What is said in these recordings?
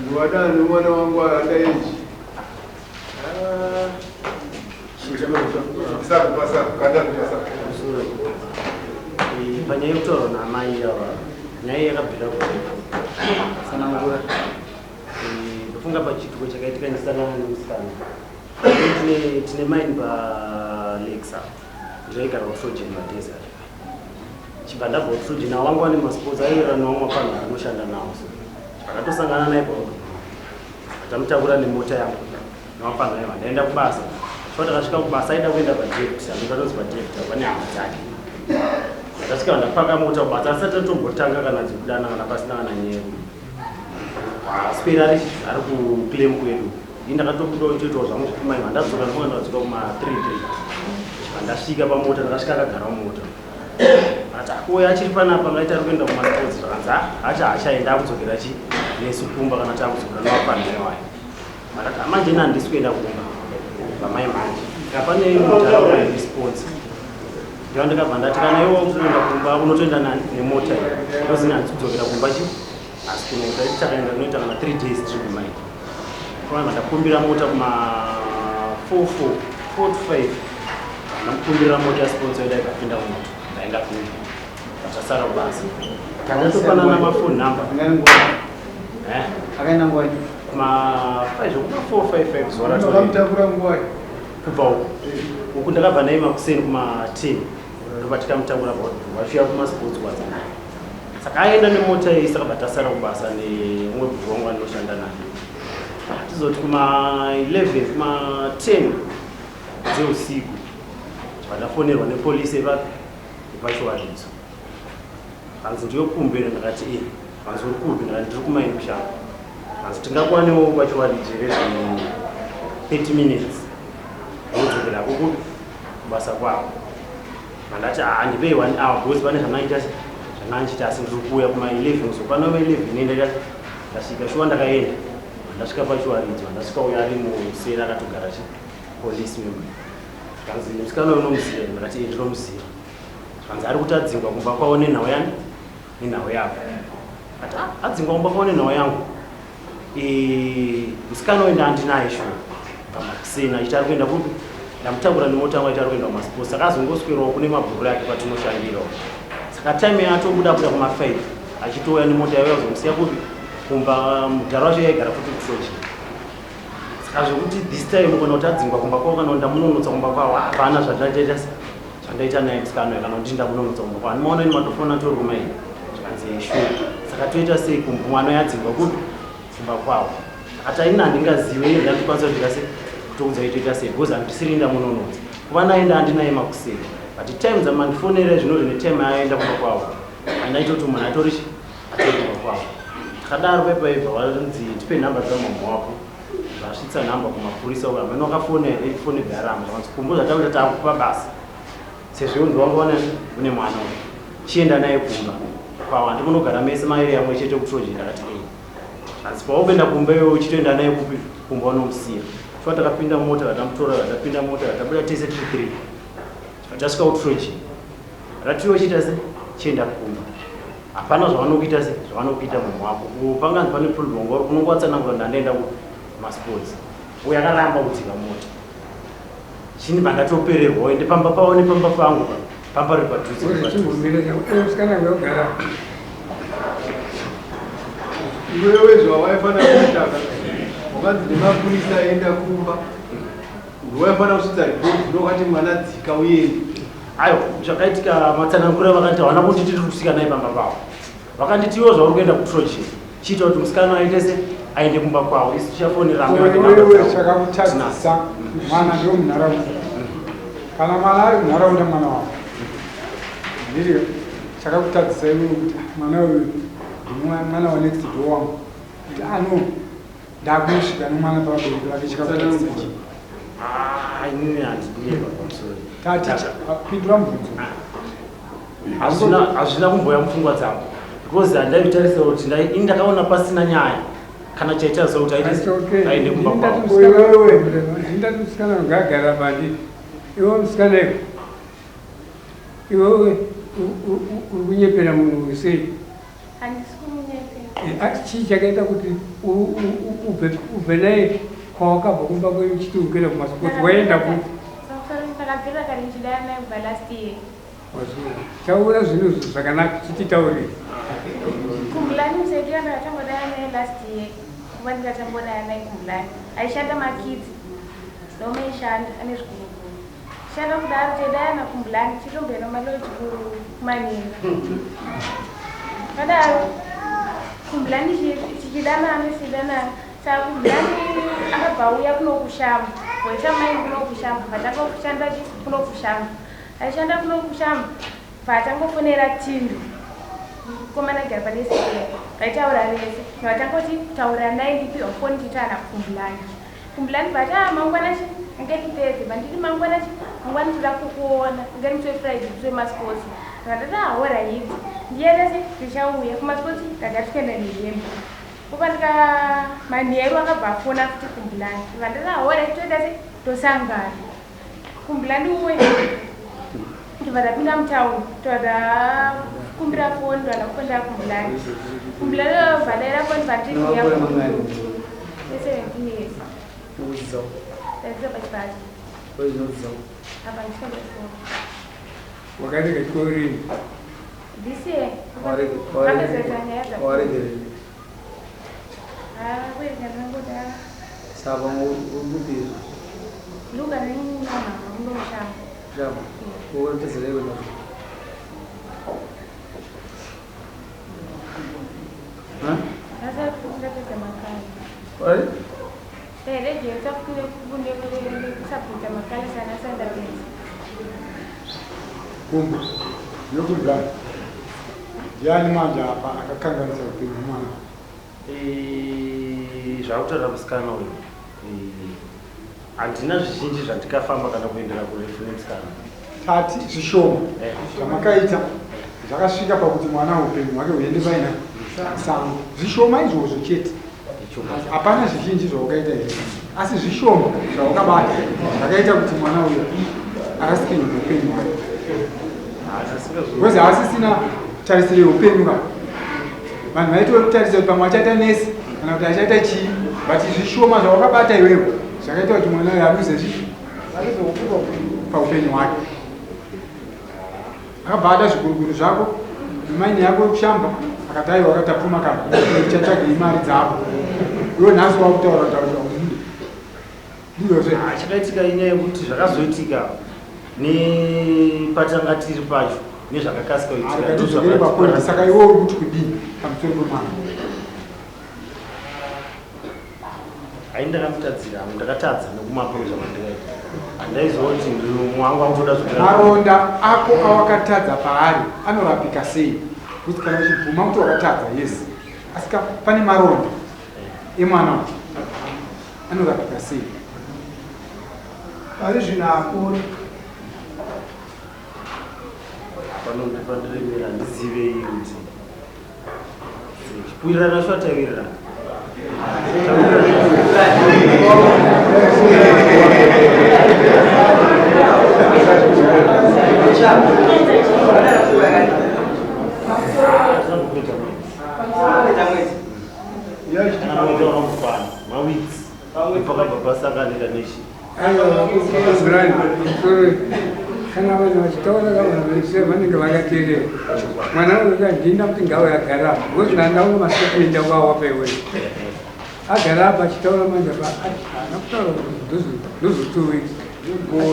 Ndiwadana nemwana wangu underage. Panyaya yekutaurwa naamai ava, nyaya yakabvira kurefu tsanangura. Ndofunga pachiitiko chakaitika ndisangana nemusikana. Tine mine paLexa, ndaigara kuTrojan madesert. Chibva ndabva kuTrojan, avo vangu vane masports aiwirirana nevamwe vafanhu vandinoshanda nawo, so chibva ndatosangana naye paroad, tamutakura nemota yangu nevafanhu aiva. Ndaenda kubasa. Chibva takasvika kubasa, aida kuenda padepot, anotanonzi padepot pane hama dzake. Ndasvika, ndapaka mota kubasa, asati atombotanga kana dzekudana, kana pasina kana nyaya. Aswera ari kuclaim kwedu. Ini ndakatobudawo nitoitawo zvangu zvekumaima. Ndadzoka, ndinonga ndadzoka kuma 3 3. Ndasvika pamota, ndakasvika akagara mumota. Ati akuuya achiri panapa, ngaiti ari kuenda kumasports. Zvakanzi acha achaenda, akudzokera chi nesu kumba kana takudzokera nevafanire wayo. Akati amanje ini handisi kuenda kumba vamai manje, pane mota response. Ndiva ndikabva ndati kana iwe kuenda kumba unotoenda nemota iyi, ndozini handisi kudzokera kumba chi asi kuno. Taiti takaenda kunoita kana 3 days tiri kumaini. Kwanza ndakumbira mota kuma 4 4 4 to 5, ndamukumbirira mota yasponsor yedu, ikapinda mumota, ndaenda kumba, tasara kubasa, tangatopanana mafone number. Eh? Akaenda nguva? Kuma 5, kuma 4 5 5 zuva racho. Vakamutakura nguwai? Kubva uku, uku ndakabva naye makuseni kuma 10, ndobva tikamutakura vachiuya kumasports kwadzanaye. Saka aenda nemota iyi, saka bva tasara kubasa neumwe bhuku wangu andinoshanda naye. Tizoti kuma 11, kuma 10 dzeusiku, vandafonerwa nepolisi evapi epaChiwaridzo. Hanzi ndiyo kumberi. Ndakati e. Hanzi uri kupi? Ndakati ndiri kumaini kushango. Hanzi tingakwanewo paChiwaridzo here zve 30 minutes, wodzokera kukupi kubasa kwako? Mandati haa, ndipei one hour because pane zvanaita zvananchita, asi ndiri kuuya kuma 11. So pana ma 11 nenda ndasvika. Shuwa ndakaenda, ndasvika paChiwaridzo, ndasvika uyo ari museri akatogara chi police member. Zvikanzi musikana uyu unomuziva? Ndakati e, ndinomuziva. Zvikanzi ari kuti adzingwa kumba kwavo nenhau yani, nenhau yavo. Ati "Ah, adzingwa kumba kwavo nenhau yangu? Musikana uyu ndaandinaye shuwa pamakuseni achiti ari kuenda kupi, ndamutakura nemota yangu, achiti ari kuenda kumasports. Saka azongoswerawo kune mabhuru ake patinoshandirawo. Saka time yaatobuda buda kuma5, achitouya nemota yavo, yazomusiya kupi, kumba. Mudhara wacho yaigara futi kuSochi. Saka zvekuti this time kana kuti adzingwa kumba kwavo kana kuti ndamunonotsa kumba kwavo, hapana zvandaita zvandaita naye musikana uyu, kana kuti ndamunonotsa kumba kwavo. Handimaona ini matofona tori kumaini. Zvikanzi sure, saka toita sei kumba, mwana yadzingwa kupi, kumba kwavo? Ati ini handingazive, iye ndandikwanisa kuita sei, kutoudza itoita sei, because handisiri ndamunonotsa kuva naye, ndaandinaye makuseni. But time dzamandifonera zvino zvine time yaaenda kumba kwavo, handaita kuti munhu atori chi atori kumba kwavo. Takadaro paipaibva vanzi tipe nhamba dzamama wako. Vasvitsa nhamba kumapurisa uyo, hamene wakafona here, foni bvaramba. Zvakanzi kumbo zvatakuita, takupa basa sezvo iwe ndiwanga une mwana uyu, chienda naye kumba kwavo, handi munogara mese mairi amwe chete kuTroje. Ndakati ei. Hanzi paukuenda kumba iwe uchitoenda naye kupi, kumba unomusiya. Shuwa takapinda mota, vatamutora, vatapinda mota, vatabuda tese tiri three, tasvika kuTroje. Ratiwe chiita se chienda kumba, hapana zvavanokuita se zvavanokuita munhu wako. Panganzi pane problem, unonge watsanangura, ndandaenda kumasports. Uyo akaramba kudzika mota chini, pandatopererwawo. Ende pamba pavo nepamba pangu pamba riri padhuze nepadhuze. Musikana wegara. Iwewe zvawaifanira kuitaka, wakanzi nemapurisa aenda kumba, ndiwaifanira kusvitsa ripoti, ndokati mwana dzika uende. Ayo zvakaitika matsanangura, vakati havana kuti tiri kusvika naye pamba pavo. Vakanditi iwo zvauri kuenda kuTroje, chiita kuti musikana aite se aende kumba kwavo, isu tichafonera amai vake namba Iwewe dzavo. chakakutadzisa, mwana ndo munharaunda. Kana mwana ari munharaunda, mwana wako ndiri, chakakutadzisa iwewe kuti "Ah, mwana uyu mwana wa next door wangu," kuti ano ndakunosvika nomwana pavabereki vake, chakakutadzisa chii? Ah, inini handidinyepa pamusoro. Tati pindura mubvunzo. Hazvina kumboya mupfungwa dzangu because handaitarisa kuti ini ndakaona pasina nyaya kana chaita so kuti aite aende kumba kwavo. Iwewe, ndindati musikana ungagara pandi, iwe musikana iwe, iwewe uri kunyepera munhu sei? Handisi kumunyepera. Chii chakaita kuti ubve naye kwawakabva kumba kwenyu uchiti ukuenda kumasports waenda kupi? Ndakabvira kare ndichidana naye kubva last year. Taura zvinhu zvakanaka chititaurire. Kumbulani musaitika ndakatangodana naye last year. Kuva ndikatambodana naye Kumbulani. Aishanda makitsi. Noma aishanda ane zvikurukuru. Shanda kudaro taidana Kumbulani titomboenda kumaloji kumaninga. Padaro Kumbulani tichidanana tichidanana. Saka Kumbulani akabva auya kuno kushamba. Waita mai kuno kushamba. Vatanga kushanda kuno kushamba. Aishanda kuno kushamba paachangofonera Tindo mukomana agara pane square vaitaura vese vatangoti taura naye ndipiwa foni titaura Kumbulani. Kumbulani vati ah mangwana chi ange ndipedze vanditi mangwana chi mangwana ndoda kukuona ange musi weFriday musi wemasports ndikatati ah alright ndiende se ndichauya kumasports ndagara tikuenda nehembe Kukanika manheru akabva afona futi Kumbulani vandati ah alright toenda se tosangana Kumbulani uye ndibva ndapinda mutown tobva ndakumbira foni ndobva ndakufonera Kumbulani. Kumbulani obva adaira foni bva nditi Makore mangani? 17 years. Unodzidza Ndadzidza pachipati. Unodzidza Apa ndichitoenda chikoro. Wakarega chikoro rini? This year. Vakazoita nyaya dza. Waregerei? Ah, kuerega ndinongoda. Saka uri Luka nemama undoshamba. Shamba. Unotezerewe nazvo. Ha? Ndasapedza makali. Oi? Ndairegedza kusapedza makali sana sandapedza. Kumba nokudya ndiani manje apa akakanganisa upenyu hwemwana? Zvakutaura musikana uyu handina zvizhinji zvandikafamba kana kuendera kurefu nemusikana. Tati zvishoma zvamakaita zvakasvika pakuti mwana upenyu hwake huende paina sango. Zvishoma izvozvo chete, hapana zvizhinji zvawakaita here, asi zvishoma zvawakabata zvakaita kuti mwana uyu arasikirwe neupenyu hwake because haasisina tarisiro yeupenyu ka. Vanhu vaitotarisira kuti pamwe achaita nesi kana kuti achaita chii, but zvishoma zvawakabata iwewe zvakaita kuti mwana uyu aluze zvi paupenyu hwake. Akabva ada zvikurukuru zvako nemaini yako yekushamba, akati aiwa wakatapfuma kana uchatsvagei mari dzako iwe nhasi wakutaura taura umude ndizvozve. Chakaitika inyaya yekuti zvakazoitika nepatanga tiri pacho nezvakakasika kuitika. Arikatidzokere papoint. Saka iwe uri kuti kudii pamusoro pemwana? Hai, ndakamutadzira hangu, ndakatadza nekumaproja mandikaita. Handaiziva kuti mwangu akutoda zvokera. Maronda ako awakatadza paari anorapika sei? Kuti kana uchibvuma kuti wakatadza, yes, asi pane maronda emwana uyu anorapika sei? Pari zvino akuri. Panondipandiremera handizivei kuti kuwirirana shuwa taiwirirana. Maweeks pakabva pasanganika nechi. Kana vanhu vachitaura kavanhu vese vanenge vakateerera. Mwana uyu kandinda kuti ngawe agara apa because ndandaona mastatement ako awapa iwewe agara apa achitaura manje apa haana kutaura kuti ndozo 2 weeks,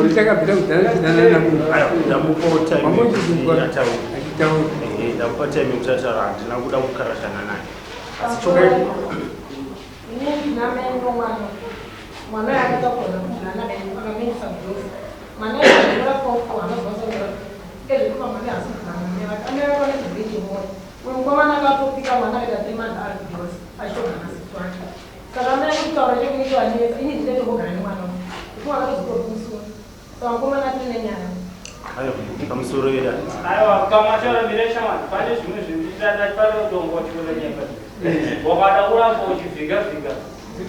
asi takabvira kudhara chidanana munhu. Ndamupawo time Mambochizunzwa ataura. Achitaura. Ndamupa time yekuti ataura, handina kuda kukarashana naye, asi chokwadi Ini ndinamai nomwana. Mwana akatakurwa kumwana akamenyesa mudhosi. Mwana akanyora koko anozvasangura. Ezvekupa mwana asi mwana vake. Amai vake vane chirwere chemwoyo. Uyu mukomana akatopika mwana akaita 3 months ari kudhosi achitogara nasisi wake. Saka amai akutaura chekuita wanetsa. Ini ndinetogara nemwana uyu. Kuti akatozotokumusura. Saka mukomana atiri nenyaya. Ayo pamusoro yeda. Aiwa, kamataura mireshamani, pane zvimwe zvinhu tichada kutonga uchikuona nyaya. Wakada kuramba uchivhika vhika.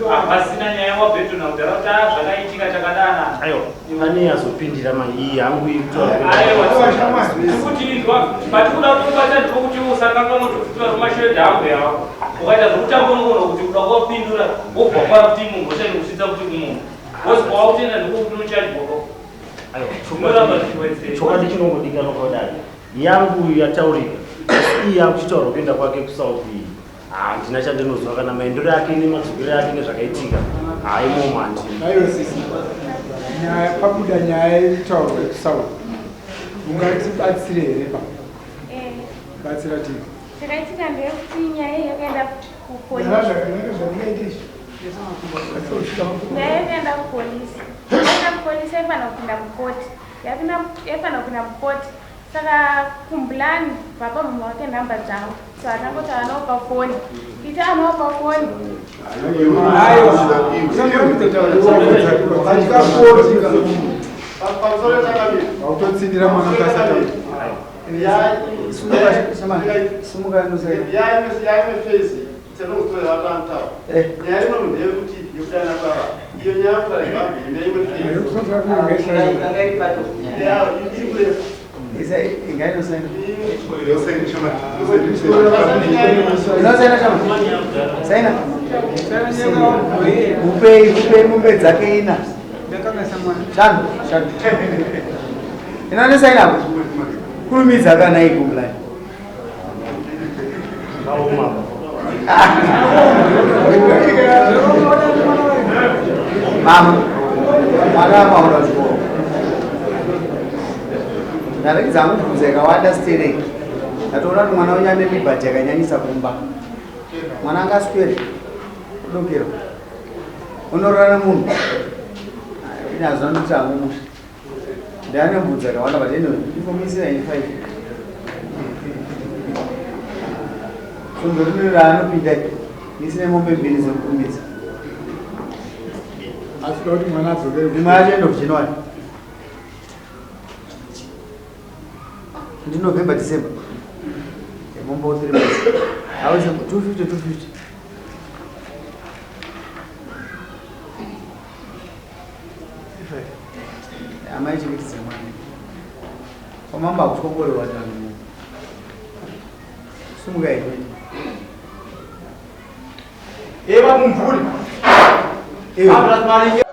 Hapasina nyaya wabhetona kudhara kuti a zvakaitika chakadana. Aiwa, pane yazopindira mani iyi hangu iri kutaura. Aiwa, kuti izwa patikuda kutobata ndiko kuti usakanganwa kuti kumashure hangu yavo. Ukaita zvekutamba unogona kuti uda kuwapindura wobva kwakuti munhu wochaenda kusvitsa kuti kumunhu. Wozi kwawakutoenda ndiko kunochajwa ko. Aiwa, Unoramba zvichiwedzera. Chokwadi chinongodikanwa kudai. Yangu yataurika. Asi iyi yakuchitaurwa kuenda kwake kuSouth iyi. Handina chandinoziva kana maendero ake nemadzokero ake nezvakaitika. Haimomo handina. Aiwa sisi, nyaya pabuda nyaya yekutaurwa yekuSouth. Ungatibatsire here pa? Eh, Batsira tii. Chakaitika ndeyekuti nyaya iyi yakaenda kupolisi. Nyaya yakaenda kupolisi. Yakaenda kupolisi yaifanira kupinda mukoti. Yaifanira kupinda mukoti. Saka Kumbulani vapa mumwe wake nhamba dzangu. So atangoti anopa foni. Ita anopa foni. Hautotsindira mwana mukasataura. Nyaya ino ndeyekuti yekudana baba iyo nyaya yekudana baba ndeimwe Mupei, mupei mombe dzake ina. Shanu, shanu. Ina saina. Kurumidza kana ikumbulani. Mama, mwana maona chikoro. Ndaregedza hangu kubvunza yakawanda stereki. Ndatoona kuti mwana uyu ane liberty yakanyanyisa kumba. Mwana angaswere kudokera. Unorara munhu. Ini hazvina ndoti hangu musha. Ndane mbudzi yakawanda but anyway, infomisira in 5. Svondo rino raanopinda ndisine mombe mbiri dzekukurumidza. Asi kuda kuti mwana adzokere. Imwe yacho end of January. Ndi November, December. Mombe 3 months. Awese 250 250. Amai chengetedza mwana. Kwamamba akutyongorewa vanhu. Sumuka iwe. Eva mumvuri. Ewe. Abras maringe.